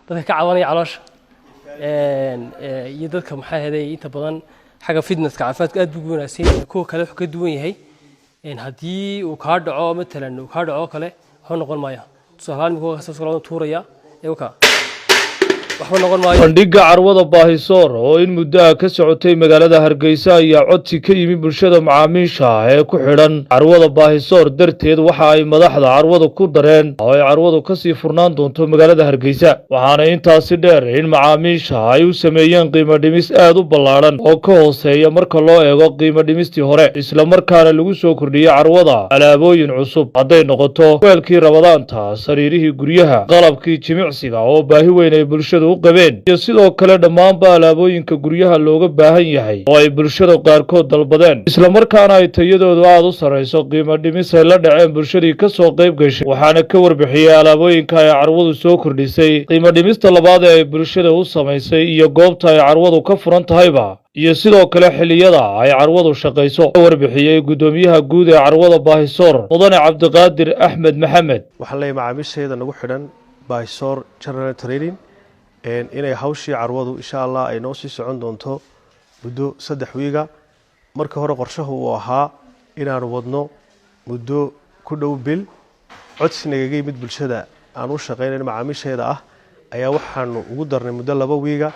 Dadka ka cabanaya caloosha iyo dadka, maxaa heday, inta badan xagga fitnesska, caafimaadka aad buu ugu wanaagsan yahay. Kuwa kale wuxuu ka duwan yahay, haddii uu kaa dhaco, matalan uu kaa dhaco kale, waxba noqon maayo. Tusaale ahaan, imika saas kale tuuraya ewka, waxba noqon maayo. Bandhigga carwada Baahisoor oo in muddo ah ka socotay magaalada Hargeysa ayaa codsi ka yimi bulshada macaamiisha ah ee ku xidhan carwada Baahisoor darteed waxa ay madaxda carwada ku dareen oo ay carwadu kasii furnaan doonto magaalada Hargeysa. Waxaana intaasi dheer in macaamiisha ay u sameeyeen qiimo dhimis aad u ballaadhan oo ka hooseeya marka loo eego qiimo dhimistii hore, islamarkaana lagu soo kordhiyey carwada alaabooyin cusub, hadday noqoto weelkii Ramadaanta, sariirihii guryaha, qalabkii jimicsiga oo baahi weyn ay bulshadu u qabeen, iyo sidoo kale dhammaanba alaabooyinka guryaha looga baahan yahay oo ay bulshada qaarkood dalbadeen, islamarkaana ay tayadoodu aada u sarrayso. Qiimo dhimis ay la dhaceen bulshadii ka soo qayb gashay. Waxaana ka warbixiyey alaabooyinka ay carwadu soo kordhisay, qiimo dhimista labaad ee ay bulshada u samaysay, iyo goobta ay carwadu ka furan tahayba, iyo sidoo kale xilliyada ay carwadu shaqayso, ka warbixiyey guddoomiyaha guud ee carwada Baahisoor, mudane Cabdiqaadir Axmed Maxamed. Waxaan leeyahay macaamiisheeda nagu xidhan Baahisoor General Trading inay hawshii carwadu, insha Allah, ay noo sii socon doonto muddo 3 wiiga. Marka hore qorshahu uu ahaa inaanu wadno muddo ku dhow bil. Codsi nagaga yimid bulshada aan u shaqaynayn, macaamiisheeda ah, ayaa waxaanu ugu darnay muddo 2 wiiga,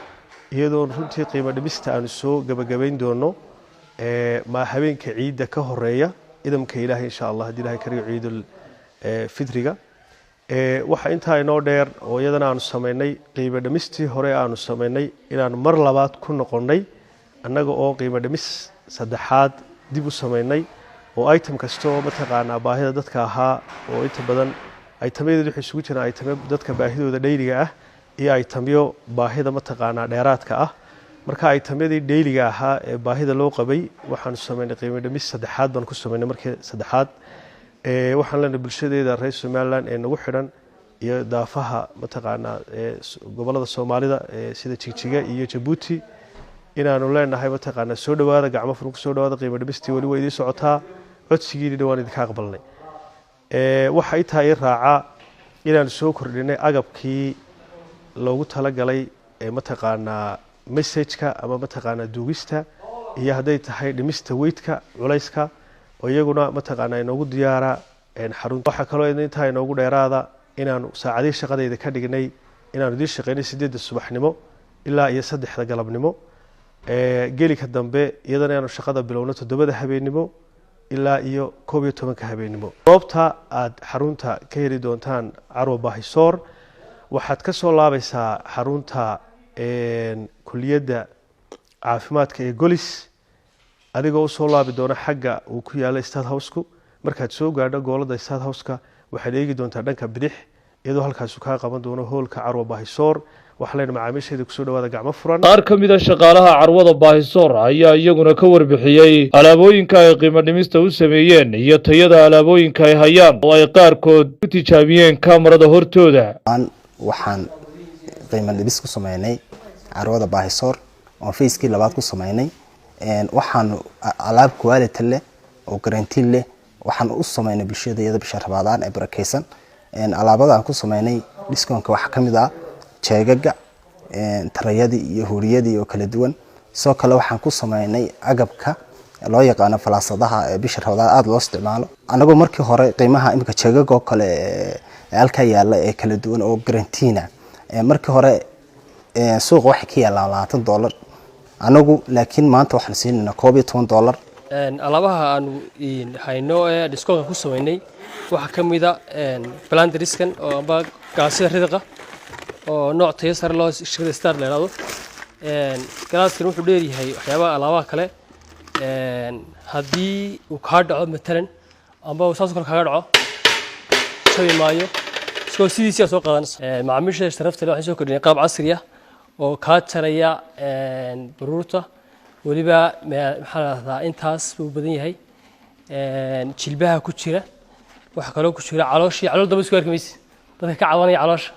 iyadoon runtii qiimo dhimista aanu soo gebagabayn doono ma habeenka ciidda ka horeeya, idamka Ilaahay, insha Allah, haddii Ilahay kariyo, Ciidul Fitriga. Waxa intaa inoo dheer oo iyadana aanu samaynay, qiimo dhimistii hore aanu samaynay inaanu mar labaad ku noqonnay, annaga oo qiimo dhimis saddexaad dib u samaynay, oo item kasta oo mataqaanaa baahida dadka ahaa, oo inta badan itemyadeedu waxay isugu jiraan itemyo dadka baahidooda dailyga ah iyo itemyo baahida mataqaanaa dheeraadka ah. Marka itemyadii dailyga ahaa ee baahida loo qabay waxaanu samaynay qiimo dhimis saddexaad baan ku samaynay markii saddexaad. Waxaan leenahay bulshadeeda reer Somaliland ee nagu xidhan iyo daafaha mataqaanaa gobollada Soomaalida sida Jigjiga iyo Jabuuti inaanu leenahay, mataqaanaa, soo dhowaada, gacmo furan ku soo dhowaada. Qiimo dhimistii weli waa idiin socotaa, codsigiinina waan idinka aqbalnay. Waxa intaa ii raacaa inaanu soo kordhinay agabkii loogu talagalay mataqaanaa massageka ama mataqaanaa duugista, iyo hadday tahay dhimista weightka, culayska, oo iyaguna mataqaanaa inoogu diyaara xarun. Waxaa kaloo intaa inoogu dheeraada inaanu saacadihii shaqadayda ka dhignay inaanu idiin shaqeynay 8da subaxnimo ilaa iyo 3da galabnimo. Gelika dambe iyadana inaanu shaqada bilowno 7da habeennimo ilaa iyo 11ka habeennimo. Goobta aad xarunta ka heli doontaan Carwo Baahisoor, waxaad ka soo laabaysaa xarunta kuliyadda caafimaadka ee Golis, adigoo usoo laabi doona xagga uu ku yaalo State Houseku. Markaad soo gaadho goolada State Houseka, waxaad eegi doontaa dhanka bidix, iyadoo halkaasu kaa qaban doono hoolka Carwo Baahisoor. Waxaa leenahay macaamiisheeda kusoo dhawaada gacmo furan. Qaar ka mid a shaqaalaha carwada Baahisoor ayaa iyaguna ka warbixiyey alaabooyinka ay qiimo dhimista u sameeyeen iyo tayada alaabooyinka ay hayaan, oo ay qaarkood ku tijaabiyeen kaamarada hortooda. Waxaan qiimo dhimis ku sameynay carwada Baahisoor oon phase-kii labaad ku sameynay. Waxaanu alaab quality leh oo guarantee leh waxaan u sameynay bulshada iyada bisha Ramadaan ee barakeysan. Alaabada aan ku sameynay discountka waxaa ka mid ah jeegaga, tarayadii iyo huuriyadii oo kala duwan. Sidoo kale waxaan ku sameynay agabka loo yaqaano falaasadaha ee bisha Ramadaan aada loo isticmaalo. Anagoo markii hore qiimaha imika jeegaga oo kale ee halkaa yaala ee kala duwan oo guaranteena markii hore suuqa waxay ka yaallaan $20, anagu laakiin maanta waxaan siinaynaa $11. Alaabaha aanu hayno ee discountka ku sameynay waxaa ka mid a blenderskan oo amba gaasyada ridiqa oo nooc tayo sare loo shirkada Star la yidhahdo. Galaaskan wuxuu dheeryahay waxyaabaha alaabaha kale, haddii uu kaa dhaco matalan amba uu saasoo kale kaaga dhaco, jabi maayo, isagoo sidiisii soo qaadanaysa. Macaamiisha sharafta leh, waxay soo kordhinay qaab casri ah oo kaa jaraya baruurta. Weliba maxaa la dhahdaa, intaas buu badan yahay, jilbaha ku jira, waxaa kaloo ku jira calooshii. Calool daba isku arki maysi. Dadka ka cabanaya caloosha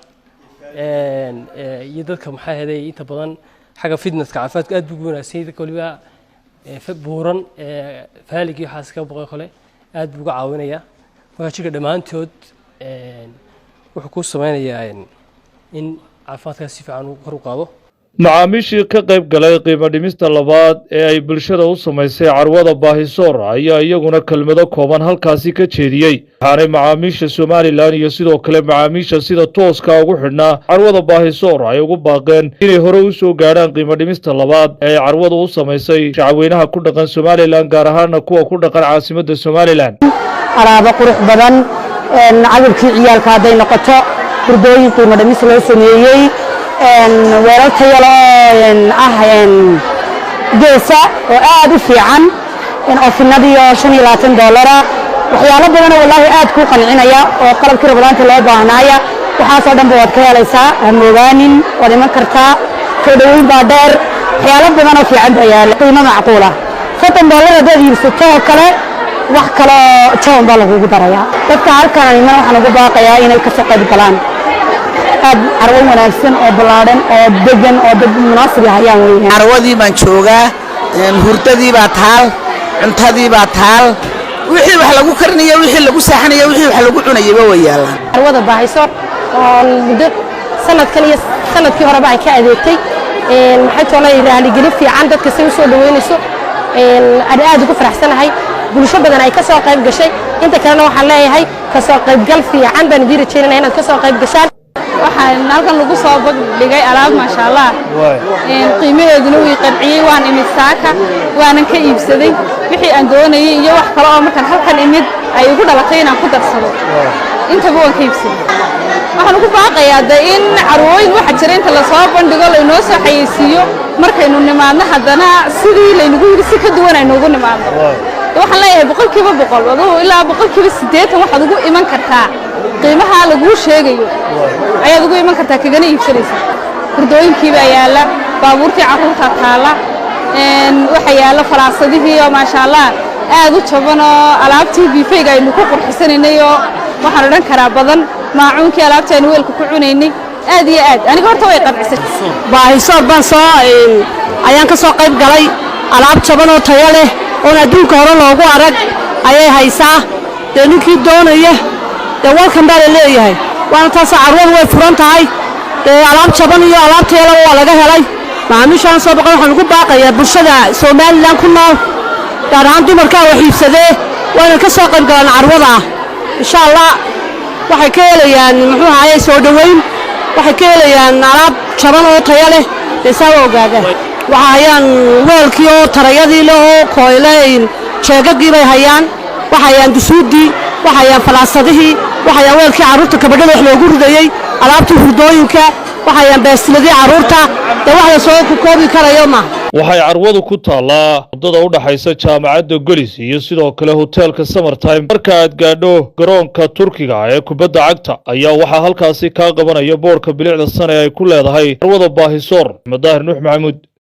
iyo dadka, maxaa heday, inta badan xagga fitnesska, caafimaadka aad buu ugu wanaagsan yahay. Dadka weliba buuran, faaligii waxaas ka boqo kale, aad buu uga caawinayaa. Marka jirka dhammaantood wuxuu ku sameynayaa in Caafimaadkaa si fiican uu kor u qaado. Macaamiishii ka qayb galay qiimo dhimista labaad ee ay bulshada u samaysay carwada Baahisoor ayaa iyaguna kelmado kooban halkaasi ka jeediyey, waxaanay macaamiisha Somaliland iyo sidoo kale macaamiisha sida tooska ugu xidhnaa carwada Baahisoor ay ugu baaqeen inay hore u soo gaadhaan qiimo dhimista labaad ee ay carwadu u samaysay shacweynaha ku dhaqan Somaliland, gaar ahaana kuwa ku dhaqan caasimadda Somaliland. Alaabo qurux badan, agabkii ciyaalka hadday noqoto, hurdooyin qiimo dhimis loo sameeyey, weelal tayo leh oo ah geesa oo aad u fiican, ovenadii oo $25-a, waxyaalo badanoo wallaahi aad kuu qancinaya oo qalabkii Ramadaanta loo baahnaaya. Waxaasoo dhanba waad ka helaysaa, ha moogaanin, waad iman kartaa. Soo dhoweyn baa dheer, waxyaalo badanoo fiican baa yaala, qiimo macquula. $30 haddaad iibsato oo kale, wax kaloo jaban baa lagugu darayaa. Dadka halkaan iman waxaan ugu baaqayaa inay kasoo qayb galaan. Aad carwo wanaagsan oo ballaadhan oo degan oo dad munaasib hayaan weeyaan. Carwadii baan joogaa, hurdadii baa taal, cuntadii baa taal, wixii wax lagu karinaya, wixii lagu seexanaya, wixii wax lagu cunayaba way yaallaan. Carwada Baahisoor oo muddo sanadkan iyo sanadkii horeba ay ka adeegtay, maxay toolay, raaligelin fiican dadka say u soo dhaweynayso aan aad ugu faraxsanahay. Bulsho badan ay ka soo qayb gashay. Inta kalena waxaan leeyahay ka soo qaybgal fiican baan idiin rajaynaya inaad ka soo qayb gashaan. Waxaan halkan lagu soo bandhigay alaab, maasha Allah, qiimaheeduna wii qanciyey. Waan imid saaka, waanan ka iibsaday wixii aan doonayay iyo wax kale oo markaan halkan imid ay igu dhalatay inaan ku darsado. Intaba waan ka iibsaday. Waxaan ugu baaqayaa de in carwooyin waxa jira inta lasoo bandhigo, laynoo soo xayeysiiyo, markaynu nimaadno haddana sidii laynagu yidhi si ka duwan aynuugu nimaadno. Waxaan leeyahay 100%, adugu ilaa 80% waxaad ugu iman kartaa qiimaha laguu sheegayo ayaad ugu iman kartaa, kagana iibsanaysaa. Hurdooyinkii baa yaalla, baabuurtii carruurta taalla, waxaa yaalla falaasadihii oo, maasha Allah, aad u jaban, oo alaabtii buffet-ga aynu ku qurxisanaynay oo waxaan odhan karaa badan, maacuunkii, alaabtii aynu weelka ku cunaynay. Aad iyo aad aniga horta way qancisay. Baahisoor baan soo ayaan ka soo qayb galay. Alaab jaban oo tayo leh oon adduunka hore loogu arag ayay haysaa. Dee ninkii doonaya dee welcome baa la leeyahay, waana taasoo carwadu way furan tahay. Dee alaab jaban iyo alaab tayalaba waa laga helay. Macaamiishaan soo boqon waxaan ugu baaqayaa bulshada Somaliland ku nool, gaar ahaan dumarkaa wax iibsadee, waa inay ka soo qayb galaan carwada, insha Allah. Waxay ka helayaan, muxuu ahaye, soo dhoweyn, waxay ka helayaan alaab jaban oo tayo leh. Dee saa u ogaada, waxa hayaan weelkii oo tarayadii leh oo koyle, jeegagii bay hayaan, waxa hayaan dusuudii, waxa hayaan falaasadihii, waxa hayaan weelkii carruurta kabadhada wax loogu ridayey, alaabtii hurdooyinka, waxa hayaan baastiladii carruurta. Dee wax la soo koobi karayo maaha. Waxay carwadu ku taallaa waddada u dhaxaysa Jaamacadda Golis iyo sidoo kale hoteelka Samertime. Marka aad gaadho garoonka Turkiga ee kubadda cagta ayaa waxaa halkaasi kaa qabanaya boodhka bilicda sane ay ku leedahay carwada Baahisoor. Madaahir Nuux Maxamuud.